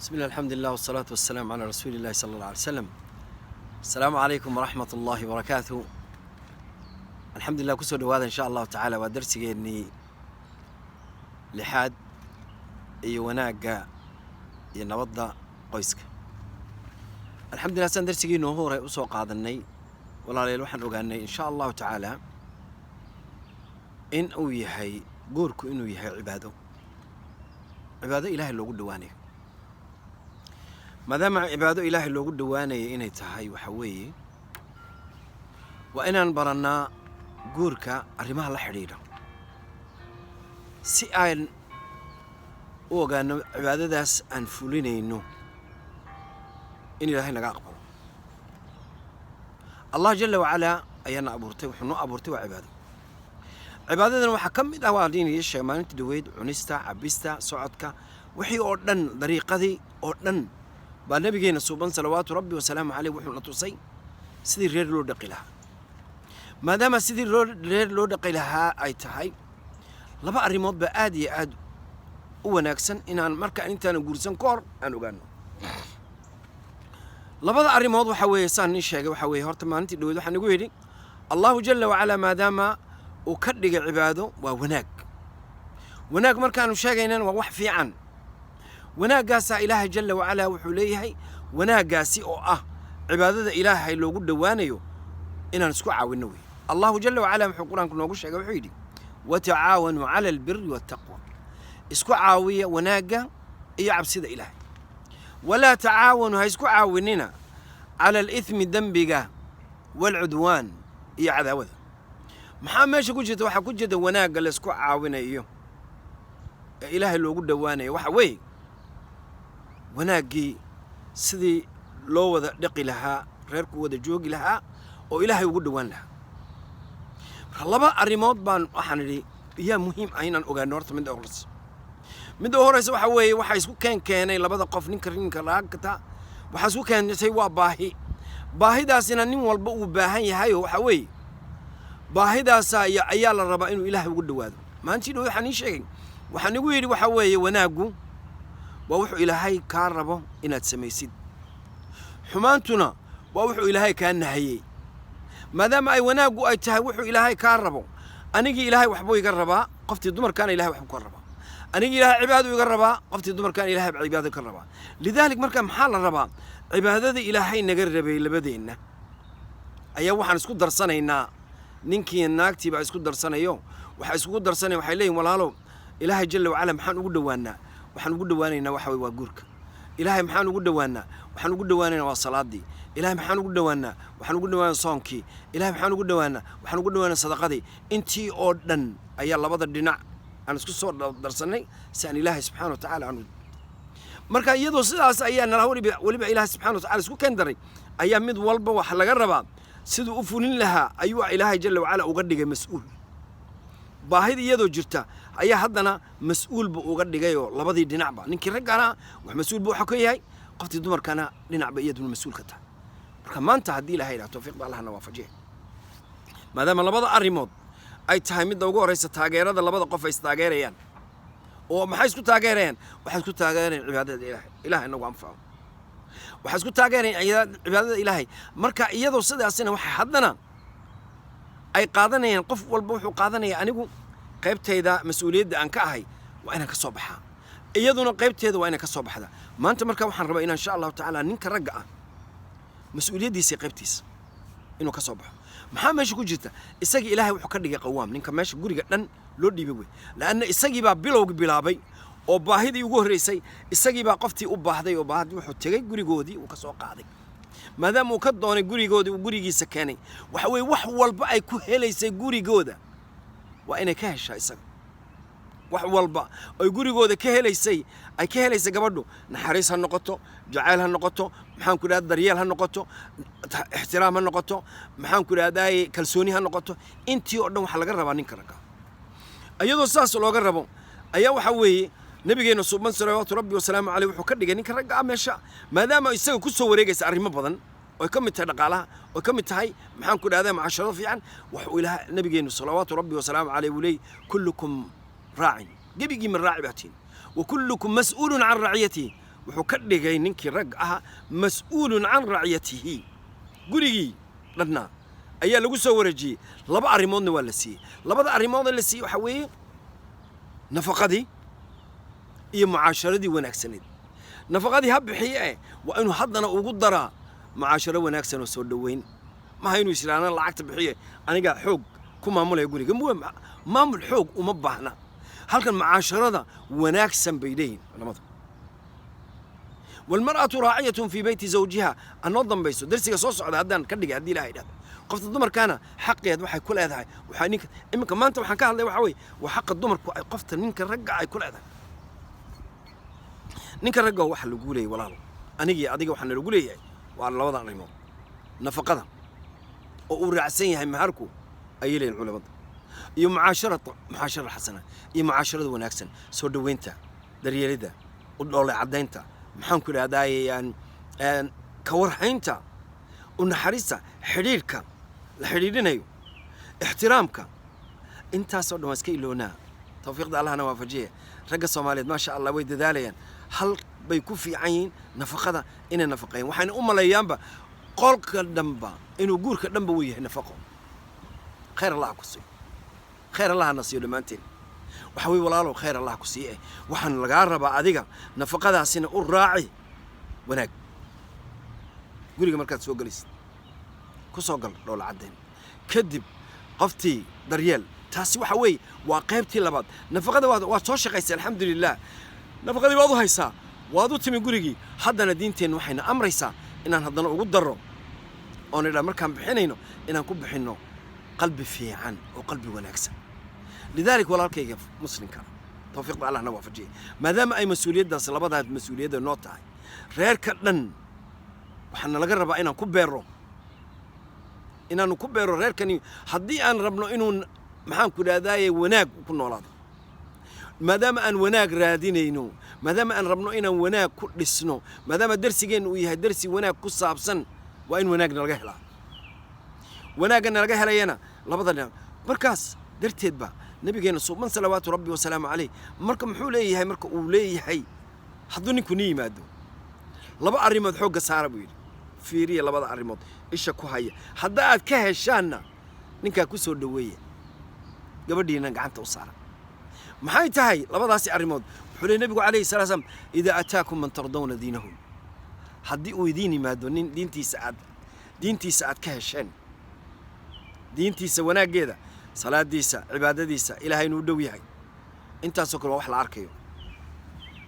بسم الله، الحمد لله، والصلاة والسلام على رسول الله صلى الله عليه وسلم. السلام عليكم ورحمة الله وبركاته. الحمد لله، kusoo dhawaada insha Allahu tacaala. Waa darsigeennii lixaad iyo wanaagga iyo nabadda qoyska. Alxamdulillah, saan darsigiinu hore usoo qaadanay, walaalayaal, waxaan ogaanay insha Allahu tacaala in uu yahay guurku inuu yahay cibaado, cibaado Ilaahay loogu dhowaanayo. Maadaama cibaado Ilaahay loogu dhowaanayo inay tahay, waxa weeye waa inaan barannaa guurka arrimaha la xidhiidha si aan u ogaano cibaadadaas aan fulinayno in Ilaahay naga aqbalo. Allah jalla wacalaa ayaana abuurtay. Wuxuu noo abuurtay waa cibaado. Cibaadadan waxaa ka mid ah, waa hadii ii sheeg maalinta dhaweyd, cunista, cabista, socodka, wixii oo dhan, dariiqadii oo dhan baa Nabigeena suuban salawaatu rabbi wasalaamu caleyh wuxuuna tusay sidii reer loo dhaqi lahaa. Maadaama sidii loo reer loo dhaqi lahaa ay tahay, laba arrimood baa aad iyo aad u wanaagsan inaan markaan intaanan guursan ka hor aan ogaano. Labada arrimood waxaa weeye, saan nin sheegay, waxaa weeye horta maalintii dhaweyd waxaan igu yidhi Allahu jalla wacalaa maadaama uu ka dhigay cibaado, waa wanaag. Wanaag markaanu sheegaynana waa wax fiican. Wanaaggaasaa Ilaahay jalla wacalaa wuxuu leeyahay wanaaggaasi oo ah cibaadada Ilaahay loogu dhowaanayo inaan isku caawinno wey. Allahu jalla wacalaa wuxuu Qur-aanku noogu sheegay, wuxuu yidhi: "Watacaawanuu cala albiri waltaqwa", isku caawiya wanaagga iyo cabsida Ilaahay. "Walaa tacaawanuu", ha isku caawinina, "cala alithmi", dembiga, "waalcudwaan", iyo cadaawada. Maxaa meesha ku jirta? Waxaa ku jirta wanaagga la isku caawinayo ee Ilaahay loogu dhowaanayo. Waxa weeye wanaaggii sidii loo wada dhaqi lahaa, reerku wada joogi lahaa oo Ilaahay ugu dhowaan lahaa. Marka laba arrimood baan waxaan idhi yaa muhiim ah inaan ogaano. Horta midda horeysa, midda u horeysa waxa weeye, waxaa isku keenay labada qof, ninka naagta, waxaa isku keentay waa baahi. Baahidaasina nin walba uu baahan yahay oo waxa weeye baahidaasaa ayaa la rabaa inuu Ilaahay ugu dhowaado. Maalintii dhow waxaan ii sheegay, waxaan igu yidhi, waxa weeye wanaaggu waa wuxuu Ilaahay kaa rabo inaad samaysid, xumaantuna waa wuxuu Ilaahay kaa nahayey. Maadaama ay wanaaggu ay tahay wuxuu Ilaahay kaa rabo, anigii Ilaahay waxbuu iga rabaa, qoftii dumarkaana Ilahay waxbuu ka rabaa. Anigii Ilaahay cibaadu iga rabaa, qoftii dumarkaana Ilahay cibaado ka rabaa. Lidaalik, marka maxaa la rabaa? Cibaadada Ilaahay naga rabay labadeenna ayaa waxaan isku darsanaynaa, ninkii naagtii baa isku darsanayo. Waxay iskugu darsanaya, waxay leeyihin: "Walaalow, Ilaahay jalla wacala maxaan ugu dhowaanaa?" "Waxaan ugu dhowaanaynaa waxa weye waa guurka." "Ilaahay maxaan ugu dhowaanaa?" "Waxaan ugu dhowaanaynaa waa salaadii." "Ilaahay maxaan ugu dhowaanaa?" "Waxaan ugu dhowaanaa soonkii." "Ilaahay maxaan ugu dhowaanaa?" "Waxaan ugu dhowaanaa sadaqadii." Intii oo dhan ayaa labada dhinac aan isku soo darsannay si aan Ilaahay subxaana wa tacaala aan. Marka iyadoo sidaas ayaa nala weliba Ilaahay subxana wa tacala isku keen daray, ayaa mid walba waxa laga rabaa siduu u fulin lahaa ayuu Ilaahay jalla wacala uga dhigay mas-uul. Baahida iyadoo jirta ayaa haddana mas-uul buu uga dhigayoo labadii dhinacba, ninkii raggana wax mas-uul buu waxa ka yahay, qoftii dumarkana dhinacba iyaduna mas-uul ka tahay. Marka maanta haddii Ilahay idhaha, tawfiiqda Allahna waafajiya, maadaama labada arrimood ay tahay, midda ugu horeysa taageerada labada qof ay istaageerayaan. Oo maxay isku taageerayaan? Waxay isku taageerayaan cibaadada Ilaahay. Ilahay inagu anfaco. Waxay isku taageerayaan cibaadada Ilaahay. Marka iyadoo sidaasina waxay haddana ay qaadanayaan, qof walba wuxuu qaadanaya: anigu qaybtayda mas-uuliyadda aan ka ahay waa inaan ka soo baxaa, iyaduna qaybteeda waa inay ka soo baxdaa. Maanta marka waxaan rabaa inaan insha Allahu tacaala ninka ragga ah mas-uuliyaddiisa qaybtiisa inuu ka soo baxo. Maxaa meesha ku jirta? Isagii Ilaahay wuxuu ka dhigay qawaam, ninka meesha guriga dhan loo dhiibay wey, laanna isagii baa bilowga bilaabay oo baahidii ugu horreysay isagii baa qoftii u baahday oo baahdi wuxuu tegey gurigoodii uu ka soo qaaday. Maadaama uu ka doonay gurigoodii, uu gurigiisa keenay, waxa weeye wax walba ay ku helaysay gurigooda waa inay ka heshaa isaga. Wax walba ay gurigooda ka helaysay, ay ka helaysay gabadhu, naxariis ha noqoto, jacayl ha noqoto, maxaan ku idhahda, daryeel ha noqoto, ixtiraam ha noqoto, maxaan ku idhahdaye, kalsooni ha noqoto, intii oo dhan waxaa laga rabaa ninka ragga. Iyadoo saas looga rabo ayaa waxaa weeye Nabigeena suuban salawaatu rabbi wasalaamu caleyh wuxuu ka dhigay ninka ragga ah meesha, maadaama isaga ku soo wareegaysa arrimo badan oy ka mid tahay dhaqaalaha, oy ka mid tahay, maxaan ku idhahdaa, mucaasharado fiican. Waxuu Ilaah Nabigeenu salawaatu rabbi wasalaamu caleyh uu leeyay: "Kullukum raacin", gebigiima raaci baa tihin, "wa kullukum mas'uulun can raciyatihi". Wuxuu ka dhigay ninkii rag ahaa mas'uulun can raciyatihi. Gurigii dhanna ayaa lagu soo wareejiyey. Laba arrimoodna waa la siiyey. Labada arrimood ee la siiyey waxaa weeye nafaqadii iyo mucaasharadii wanaagsaneed. Nafaqadii ha bixiye, eh, waa inuu haddana ugu daraa mucaasharo wanaagsan oo soo dhoweyn. Maha inuu is yidhaahna lacagta bixiye, anigaa xoog ku maamulaya guriga. Maamul xoog uma baahna halkan. Mucaasharada wanaagsan bay leeyihin culamadu. والمرأة راعية في بيت زوجها. Anoo dambayso darsiga soo socda haddaan ka dhigay, haddii Ilahay dhahdo. Qofta dumarkaana xaqeed waxay ku leedahay, waxaa ninka iminka maanta waxaan ka hadlay waxaa weeye waa xaqa dumarku ay qofta ninka ragga ay ku leedahay. Ninka ragga waxa lagu leeyahay, walaalo, anigii adiga waxaana lagu leeyahay waa labada arrimood: nafaqada oo uu raacsan yahay maharku, ayay leeyihin culamadu, iyo mucaashara xasana iyo mucaasharada wanaagsan, soo dhoweynta, daryeelidda, u dhoole caddaynta, maxaan ku idhahdaaye, ka warhaynta, u naxariista, xidhiidhka la xidhiidhinayo, ixtiraamka. Intaasoo dhan waa iska iloonaa. Tawfiiqda Allahna waafajiya. Ragga Soomaaliyeed, maasha Allah, way dadaalayaan. Hal bay ku fiican yihiin: nafaqada inay nafaqeeyaan. Waxayna u maleeyaanba qolka dhanba inuu guurka dhanba uu yahay nafaqo. Khayr Allah ku siiyo, khayr Allahna siiyo dhammaanteen. Waxa weye, walaalow, khayr Allah ku siiye. Waxaan lagaa rabaa adiga nafaqadaasina u raaci wanaag. Guriga markaad soo gelaysid, ku soo gal dhoola caddeyn, kadib qoftii daryeel. Taasi waxa weeye waa qaybtii labaad. Nafaqada waad soo shaqaysay, alxamdulilah, nafaqadii waad u haysaa, waad u timi gurigii. Haddana diinteennu waxayna amraysaa inaan haddana ugu darro oon idhaa markaan bixinayno inaan ku bixinno qalbi fiican oo qalbi wanaagsan. Lidaalik, walaalkayga muslimka, tawfiiqda Allahna waafajiyay. Maadaama ay mas-uuliyaddaas, labadaas mas-uuliyadda noo tahay reerka dhan, waxaana laga rabaa inaan ku beero, inaanu ku beero reerkani, haddii aan rabno inuu, maxaan ku idhahdaaye, wanaag ku noolaado. Maadaama aan wanaag raadinayno, maadaama aan rabno inaan wanaag ku dhisno, maadaama darsigeennu uu yahay darsi wanaag ku saabsan, waa in wanaag nalaga helaa. Wanaagga nalaga helayana labada dhinac. Markaas darteed ba nabigeenna suuban, salawaatu Rabbi wasalaamu caleyh, marka muxuu leeyahay? Marka uu leeyahay, hadduu ninku ni yimaado, laba arrimood xoogga saara, buu yidhi. Fiiriya labada arrimood, isha ku haya. Hadda aad ka heshaanna, ninkaa ku soo dhoweeya, gabadhiina gacanta u saara. Maxay tahay labadaasi arrimood? Wuxuu leey nebigu calayhi salaa slam: إذا أتاكم من ترضون دينه, haddii uu idiin yimaado nin diintiisa aad ka hesheen, diintiisa wanaaggeeda, salaadiisa, cibaadadiisa, Ilaahay inuu dhow yahay, intaasoo kale waa wax la arkayo.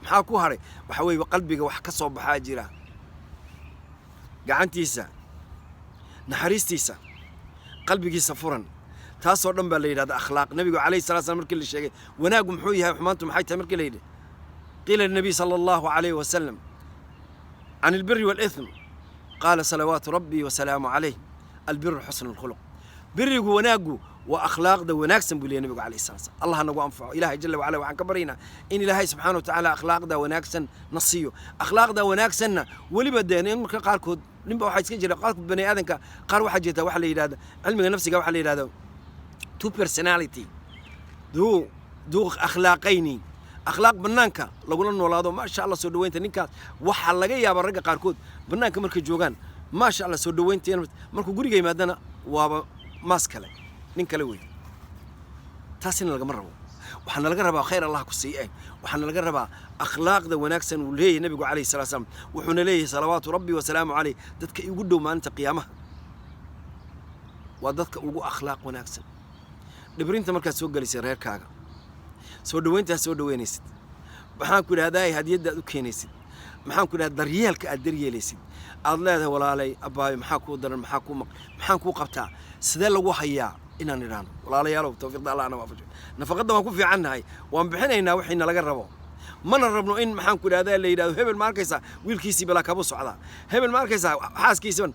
Maxaa ku hadhay? Waxa weeye qalbiga wax ka soo baxaa jira, gacantiisa, naxariistiisa, qalbigiisa furan. Taasoo dhan baa la yidhahda akhlaaq. Nebigu calayhi salatu slam markii la sheegay wanaaggu muxuu yahay, xumaantu maxay tahay, markii la yidhi, قيل للنبي صلى الله عليه وسلم عن البر والإثم, قال صلوات ربي وسلامه عليه: البر حسن الخلق. Birigu, wanaaggu waa akhlaaqda wanaagsan, buu leeyahy nabigu calayhi salatu slam. Allah nagu anfaco. Ilaahay jalla wacala waxaan ka baryaynaa in Ilaahay subxaana wa tacaala akhlaaqda wanaagsan na siiyo. Akhlaaqda wanaagsanna weliba dee in marka qaarkood ninba waxaa iska jira, qaarkood bani aadanka qaar waxaa jirta waxa la yidhahda cilmiga nafsiga, waxaa la yidhahda two personality, duu akhlaaqayni. Akhlaaq bannaanka lagula noolaado, maasha Allah, soo dhoweynta ninkaas, waxaa laga yaabaa ragga qaarkood bannaanka markay joogaan, maasha Allah, soo dhoweynta, markuu guriga yimaadana waaba maas kale, nin kale wey. Taasina lagama rabo. Waxaana laga rabaa, khayr Allah ku siiye, waxaana laga rabaa akhlaaqda wanaagsan uu leeyahay nebigu calayhi salatu slam. Wuxuuna leeyahay salawaatu Rabbi wasalaamu caleyh: dadka igu dhow maalinta qiyaamaha waa dadka ugu akhlaaq wanaagsan. Dhibrinta markaad soo gelisay reerkaaga, soo dhoweyntaad soo dhoweynaysid, maxaan ku idhahdaa, hadiyadda aad u keenaysid, maxaan ku idhahdaa, daryeelka aad daryeelaysid, aad leedahay: walaalay, abbaayo, maxaa kuu daran, maxaa kuu maq, maxaan kuu qabtaa, sidee lagu hayaa, inaan idhaahno. Walaalayaalow, tawfiiqda Allahna waafajiyo. Nafaqadda waan ku fiicannahay, waan bixinaynaa wixii nalaga rabo. Mana rabno in, maxaan ku idhahdaa, la yidhahdo: hebel ma arkaysaa, wiilkiisii balaa kabuu socdaa, hebel ma arkaysaa, xaaskiisiban.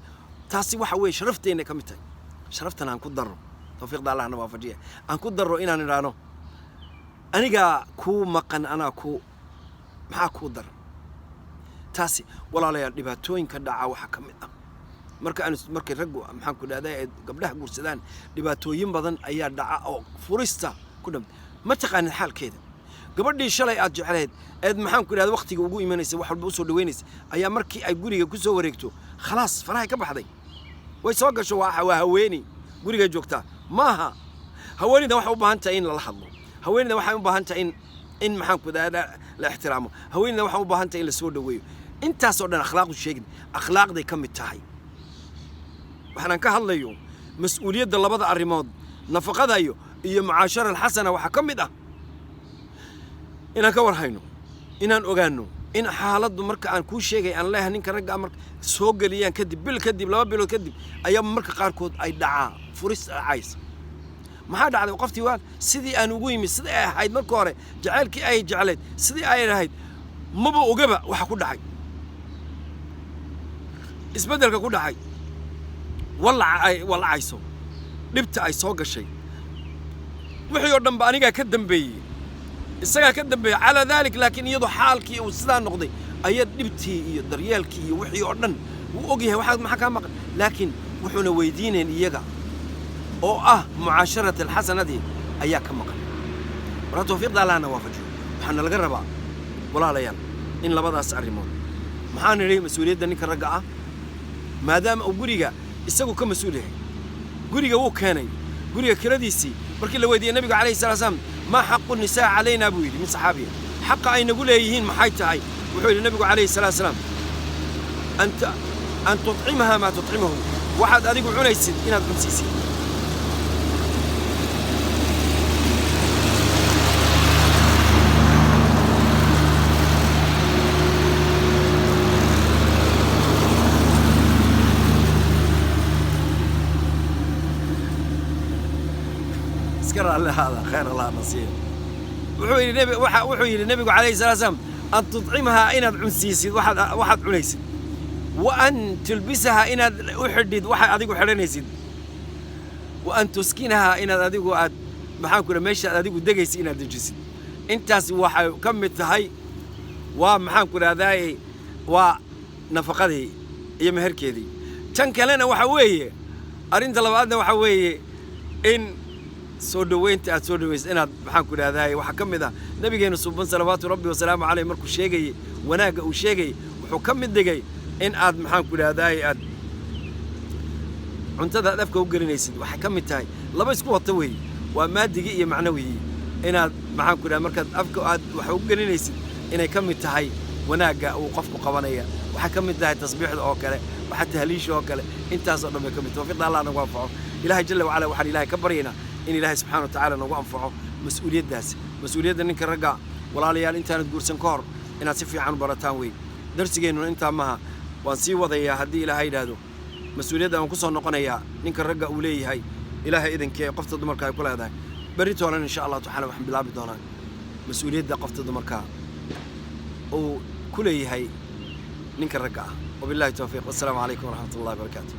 Taasi waxa weeye sharafteenna ka mid tahay. Sharaftan aan ku darro, tawfiiqda Allahna waafajiya, aan ku darro inaan idhaahno: anigaa kuu maqan, anaa kuu, maxaa kuu daran? Taasi, walaalayaal, dhibaatooyinka dhaca waxaa ka mid ah marka aan markay raggu, maxaan ku dhahdaa, ay gabdhaha guursadaan, dhibaatooyin badan ayaa dhaca oo furista ku dham. Ma taqaanid xaalkeeda. Gabadhii shalay aad jecleed eed, maxaan ku idhahda, waqtiga ugu imanaysa, wax walba usoo dhaweynaysa, ayaa markii ay guriga ku soo wareegto, khalaas, farahay ka baxday. Way soo gasho, waa haweeney, gurigay joogtaa. Maaha, haweeneyda waxay u baahan tahay in lala hadlo. Haweeneyda waxay u baahan tahay in, maxaan ku idhahda, la ixtiraamo. Haweeneyda waxay u baahan tahay in la soo dhaweeyo. Intaasoo dhan akhlaaqdu sheegin, akhlaaqday ka mid tahay. Waxaanan ka hadlayo mas-uuliyadda labada arrimood, nafaqada iyo mucaashara alxasana, waxaa ka mid ah inaan ka war hayno, inaan ogaano in xaaladdu marka aan kuu sheegay aan leeyahay ninka ragga marka soo geliyaan kadib, bil kadib, 2 bilood kadib, ayaa marka qaarkood ay dhacaa furis dhacaysa. Maxaa dhacday? Qoftii waa sidii aan ugu yimid, sidii ay ahayd marka hore, jacaylkii ay jecleyd sidii ay ahayd maba ogaba. Waxa ku dhacay, isbeddelka ku dhacay, wallaca ay wallacayso, dhibta ay soo gashay, wixii oo dhan ba anigaa ka dambeeyey, isagaa ka dambeeyey calaa daalik. Laakiin iyadoo xaalkii uu sidaa noqday ayaa dhibtii iyo daryeelkii iyo wixii oo dhan wuu og yahay. Waxaa maxaa kaa maqan? Laakiin wuxuuna weydiinayn iyaga oo ah mucaasharat alxasanadii ayaa ka maqan. Marka tawfiiqda Allahna waafajiyo. Waxaana laga rabaa, walaalayaal, in labadaas arrimood, maxaan nidhi, mas-uuliyadda ninka ragga ah, maadaama uu guriga isagu ka mas-uul yahay, guriga wuu keenay, guriga kiradiisii. Markii la weydiiyey nabiga calayhi salatu slam, "Maa xaqu nisaa calaynaa?" buu yidhi mid saxaabiya, "Xaqa ay nagu leeyihiin maxay tahay?" Wuxuu yidhi nabigu calayhi salatu salaam, "An tutcimaha maa tutcimahu," waxaad adigu cunaysid inaad cunsiisid. Iska raalli ahaada, khayr Allah nasiiyo. Wuxuu yidhi nebi waxa wuxuu yidhi nebigu calayhi salatu salaam, "An tutcimahaa," inaad cunsiisid waxaad cunaysid, "wa an tulbisahaa," inaad u xidhid waxaad adigu xidhanaysid, "wa an tuskinahaa," inaad adigu aad, maxaan ku idhaha, meeshaad adigu degaysid inaad dejisid. Intaas waxay ka mid tahay, waa, maxaan ku idhahdaaye, waa nafaqadii iyo meherkeedii. Tan kalena waxa weeye, arrinta labaadna waxa weeye in soo dhoweynta aad soo dhoweysa, inaad, maxaan ku idhahdaaye, waxaa ka mid ah nabigeenu suuban salawaatu rabbi wasalaamu caleyh markuu sheegayey wanaagga uu sheegayey, wuxuu ka mid dhigay in aad, maxaan ku idhahdaaye, aad cuntada aad afka u gelinaysid. Waxay ka mid tahay, laba isku wata weeye, waa maadigii iyo macnawigii. Inaad, maxaan ku idhaha, markaad afka aad wax u gelinaysid, inay ka mid tahay wanaagga uu qofku qabanaya. Waxay ka mid tahay tasbiixda oo kale, waxa tahliisha oo kale, intaasoo dhan bay ka mid. Tawfiiqda Allah nagu anfaco. Ilaahay jalla wacala waxaan Ilaahay ka baryaynaa in Ilaahay subxaana wa tacaala nagu anfaco mas-uuliyaddaas, mas-uuliyadda ninka ragga. Walaalayaal, intaanad guursan ka hor inaad si fiican u barataan wey. Darsigeennuna intaa maha, waan sii wadayaa haddii Ilaahay yidhaahdo. Mas-uuliyadda waan ku soo noqonayaa ninka ragga uu leeyahay, Ilaahay idinkee, qofta dumarka ay ku leedahay. Berri toolan insha Allahu tacaala waxaan bilaabi doonaa mas-uuliyadda qofta dumarka uu ku leeyahay ninka ragga ah. Wabillahi towfiiq, wassalaamu calaykum waraxmat ullahi wabarakaatu.